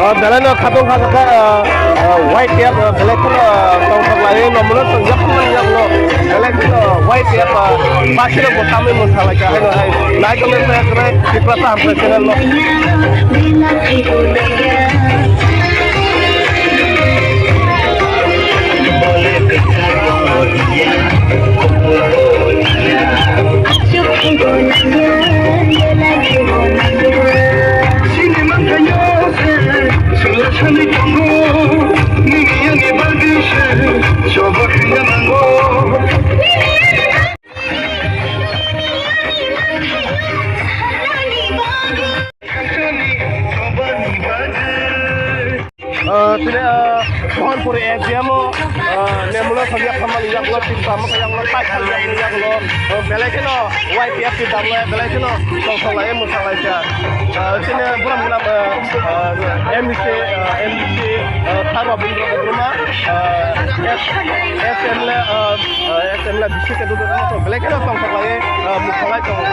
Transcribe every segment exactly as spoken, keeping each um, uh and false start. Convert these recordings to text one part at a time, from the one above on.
O belai no khatong kha kha, o, o, white cap, o, belai kheno, o, tongthok lai, no muno tong jak khumani jak no, belai kheno white cap, o, bakirok bo tamwi mwsa lai kha haino hai. Naitoknai khe khe Tiprasa Hamkrai channel no. Ah, tini, ah, Mohanpur A G M o, ah, Nemula Sadiya Khamal yaklo, Tipsa Motha yaklo, Paithal yaklo, yaklo, ah, belai kheno Y P F T damlai, belai kheno tongthok lai, mwsa lai kha. Ah, tini buram buram, ah, ah, M D C, ah, M D C, ah, Thar Rabindra Debbarma, ah, S M L A, ah, ah, S M L A bisi khe dudu belai kheno tongthok lai, ah, mwsa lai tongo.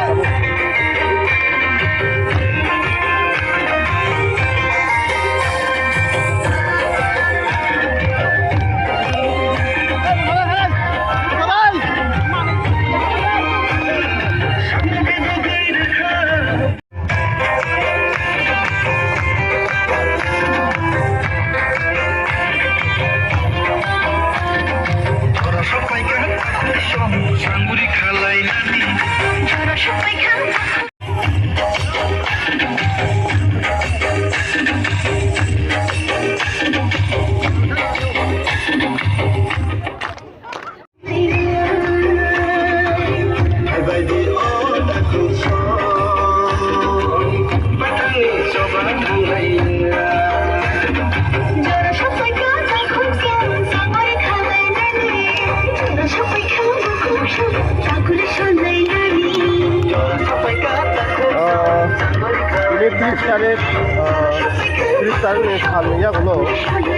Ah, ini tris tarik, ah, tris tarik ni sal ni yagulo,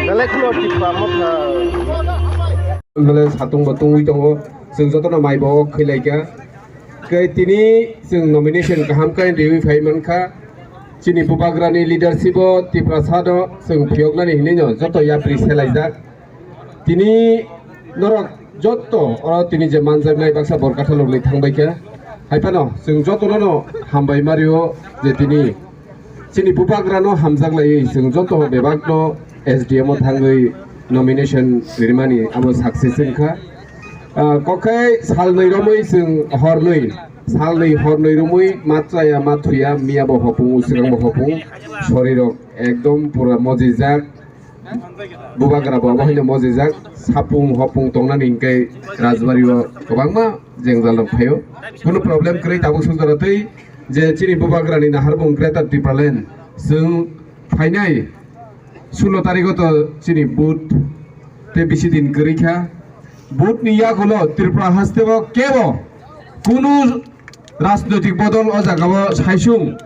belai kheno Tipra Motha. Belai satung bo tungwi tongo, chwng jotono mai bo khailaikha. Khe tini chwng nomination kaham khe riwi phai mankha. Chini bubagrani leadership o Tiprasa no chwng phiyoknani hinwi no joto yapri selaijak. Tini norok joto oro tini je manjaknai baksa Borkathal rokni thangbaikha. Haiphano chwng jotono no hambai mario je tini chini bubagrano hamjak laiwi chwng joto bebakno S D M o thangwi nomination rimani abo success wngkha. Ah, kokhai salnwi romwi chwng hornwi, salnwi hornwi romwi ma chaya ma thuya, miya bo hopung, swkang bo hopung, sorirok ekdom pura mojijak. Bubagra bo abo haino mojijak, sapung hopung tongnani hinkhe Rajbari o kwbangma jengjal rok phaio. Kunu problem kwrwi tabuk swngjora twi je chini bubagrani naharbung Greater Tipraland chwng phainai sulo tarikh o to chini vote tei bisi din kwrwi kha. Vote ni yagulo Tripura haste o kebo kunu rajnoitik bodol o jaga o saisung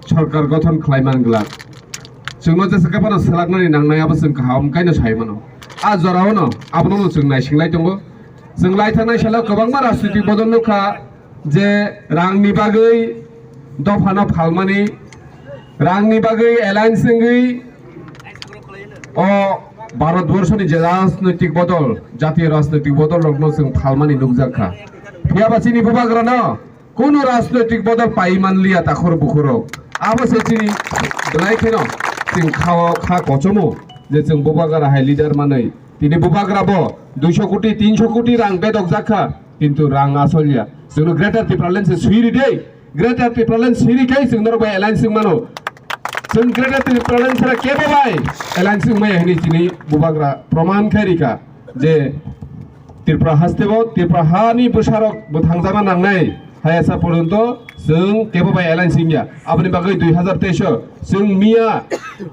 sorkar gothon khlai man glak. Chwngno jesa khe phano swlaknani nangnai abo chwng kaham kaino sai mano. A jorao no abono no chwng naising lai tongo. Chwng lai thangnai salo kwbangma rajnoitik bodol nukha je rangni bagwi dophano phalmani, rangni bagwi alliance wngwi o Bharat borshoni je rajnoitik bodol, jatiyo rajnoitik bodol rokno chwng phalmani nukjak kha. Phiyaba chini bubagrano Kunu rajnoitik bodol pai manliya takhor bukhorok. Abo se chini belai kheno chwng khao kha kochomo je chwng bubagra hai leader manwi. Tini bubagra bo duiso koti, tinso koti rang bedok jakha, kintu rang asolya. Chwngno Greater Tipraland se suiri de. Greater Tipraland suiri khai chwng norok bai alliance wng mano. Chwng Greater Tipraland sara kebo bai alliance wng maya hwnwi chini bubagra proman khai rika. Je Tripura hasteo Tripura hani bwsarok bo thangjakna nangnai, Esa porjonto chwng kebo bai alliance wngya. Aboni bagwi dui hazar teis o chwng miya,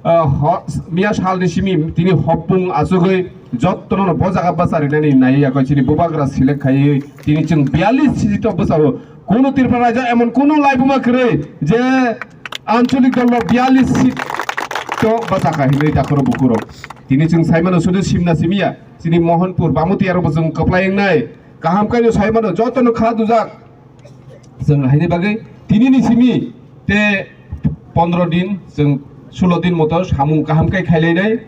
ah, ho-, miya salni simi tini hopung achugwi jottono bo jaga bwcharinani naiwi yakho chini bubagra select khaiwi tini chwng biyallis seat o bwchao. Kuno Tripura rajyo emon kuno laibuma kwrwi je ancholik dolno biyallis seat o bwchakha hinwi takhoro bukhurok. Tini chwng saimano sudu simna simiya chini Mohanpur Bamutiya rokbo chwng kwplai wngnai. Kaham kaino saimano jotono kha dujak. Chwng haini bagwi tinini simi te pondro din, chwng sulo din moto samung kaham kai khailainai.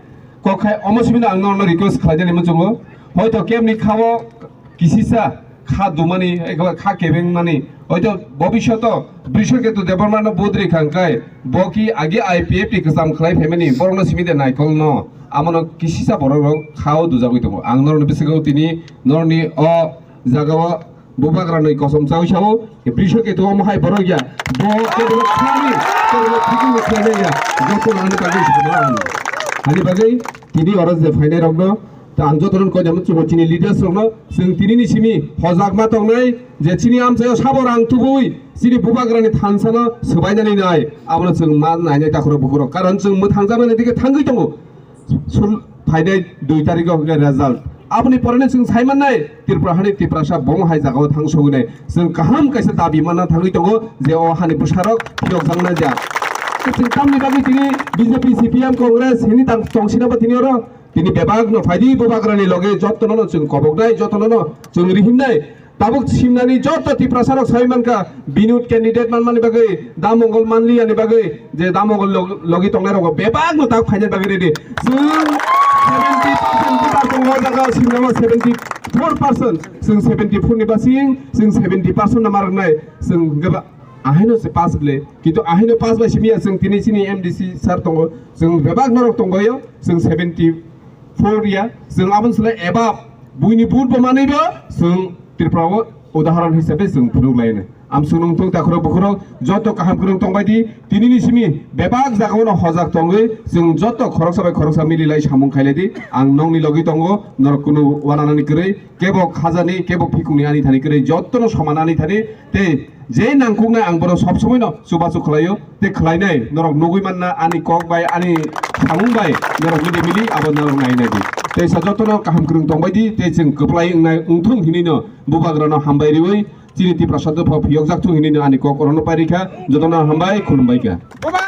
Kok khai omo simi ang norno request khlainani muchungo. Hoito kemni khao kisisa kha dumani, ekbar kha kebengmani. Hoito bobishoto Brishoketu Debbarmano budri khangkai, bo ki agi I P F T kwcham khlai phaimani, borokno simi de naikolno. Amono kisisa borok rok khao dujagwi tongo. Ang norno bisingo tini norni o jagao Bubagra nwi kosom chawi sao, Brishoketu omo hai borok ya. Bo kebelo khani, kebelo thikni khlainai ya. Joto nani bagwi sama ang. Ani bagwi tini oro je phainai rokno, ta ang joto rokno koinai muchungo chini leaders rokno, chwng tinini simi hojak ma tongnai, je chini amchaio sabo rang tubui, chini Bubagrani thansano swbainani nai, abono chwng ma nainai takhoro bukhurok. Karon chwng mwthangjaknani dike thangwi tongo. Sul phainai dui tarikh o hwnkhe result. Aboni poreni chwng saimannai Tripura hani Tiprasa bomo hai jagao thang sogwinai. Chwng kaham kaisa dabi manna thangwi tongo je o hani bwsarok phiyokjaknai ja. Chwng tamni bagwi tini B J P, C P M, Congress hini tang tongsina ba tini oro tini bebak no phaidi Bubagrani loge jotono no chwng koboknai, jotono no chwng rihinnai. Tabuk simnani joto Tiprasarok sai mankha, Binod candidate manmani bagwi, Dam Mongol manliyani bagwi, je Dam Mongol log-, logi tongnairokbo bebakno tak phainani bagwi ready. Chwng seventy percent voter tongo, o jaga simnama seventy four percent. Chwng seventy four ni basing, chwng seventy percent no ma rwnai. Chwng hwnkhe ba ahaino se pass ble, kintu ahaino pass bai simiya chwng tini chini M D C sir tongo, chwng bebak norok tongo yo, chwng seventy four ya, chwng aboni slai above buini vote bo manwi bo chwng Tripura o udaharon hisabe chwng phunuk laino. Amsung nungthung takhurok bukhurok joto kaham kwrwng tongbai di, tinini simi bebak jagao no hojak tongwi chwng joto khoroksa bai khoroksa mili lai samung khailai di. Ang nokni logi tongo, norok kunu wananani kwrwi, kebo khajani, kebo phikungni ani thani kwrwi, jotono soman ani thani tei je nangkuknai ang bono sob somoino chubachu khlaio, tei khlainai norok nugui manna ani kok bai, ani samung bai norok mili mili abo norok nai nai di. Tei sa jotono kaham kwrwng tongbai di, tei chwng kwplai wngnai wngthung hinwi no Bubagrano hambai riwi chini Tiprasa dopha phiyokjak thung hinwi no ani kok orono pai rikha, jotono hambai khulumbai kha.